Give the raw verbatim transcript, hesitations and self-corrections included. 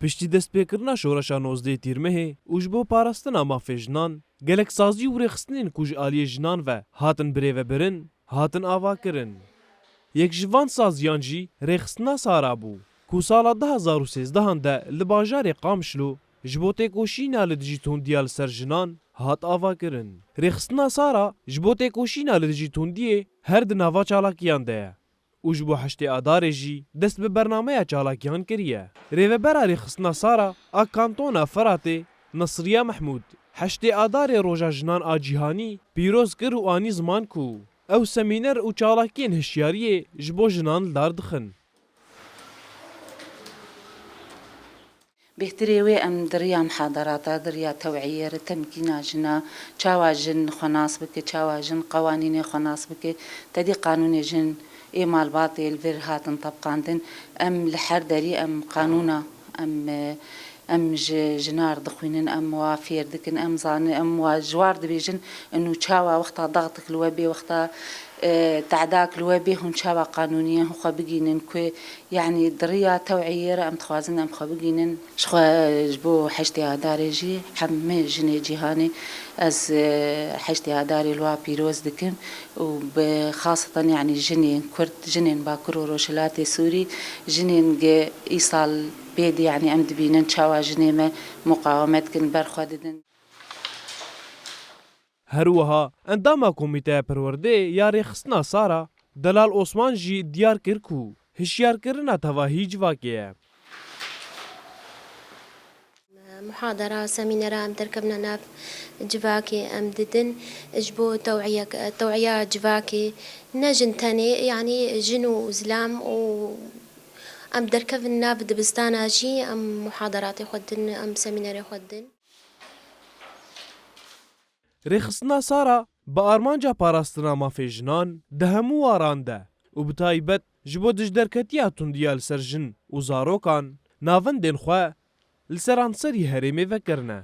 Piştî destpêkirina şoreşa nozdehê Tîrmehê û ji bo parastina mafê jinan, gelek sazî û rêxistinên ku ji aliyê jinan ve hatin birêvebirin, hatin avakirin. Yek ji van saziyan jî rêxistina Sara bû, ku sala du hazar û sêzdehan de li bajarê Qamişlo ji bo têkoşîna li dijî tundiya li ser jinan hat avakirin. Rêxistina Sara ji bo têkoşîna li dijî tundiyê her di nava çalakiyan de ye û ji bo heştê Adarê jî dest bi bernameya çalakiyan kiriye. Rêvebera rêxistina Sara a Kantona Feratê, Nesriya Mehmûd, heştê Adarê Roja Jinan a Cîhanî pîroz kir û anî ziman ku ew semîner û çalakiyên hişyariyê ji bo jinan li dar dixin. Bêhtirê wê em di riya muhadarata, di riya tewiyê re temkîna jina, çawa jin xwe nas bike, çawa jin qewanînê xwe nas bike, tedî qanûnê jin ê malbatê li vir hatin tebqandin. Em li her derî em qanûna, em, em ji jinar dixwînin, em wa fêr dikin, em zanin, em wa ji war dibêjin, inu çawa wexta dextik li we bê, wexta, e, te'dak li we bê, hûn çawa qanûniyên xwe bigînin ku, yanî di riya tewiyê re em dixwazin em xwe bigînin. Ji xwe ji bo heştê Adarê jî hemî jinê cîhanê ez, e, heştê Adarê li wa pîroz dikim û bi xaseten, yanî jinên Kurd, jinên Bakur û Rojhilatê Sûrî, jinên gi îsal pê di, yanî em dibînin çawa jinê me muqawemet dikin, ber xwe didin. Her wiha endama Komîteya Perwerdeyê ya Rêxistina Sara, Delal Osman jî diyar kir ku hişyarkirina tevahî civakê ye. Muhadara, semînera em derkevine nav civakê em didin ji bo tewiyek-, tewiya civakê, ne jin tenê, yanî jin û zilam û em derkevin nav dibistana jî em muhadaratê xwe didin, em semînerê xwe didin. Rêxistina Sara bi armanca parastina mafê jinan di hemû waran de û bi taybet ji bo dijderketiya tundiya li ser jin û zarokan navendên xwe li seranserî herêmê vekirine.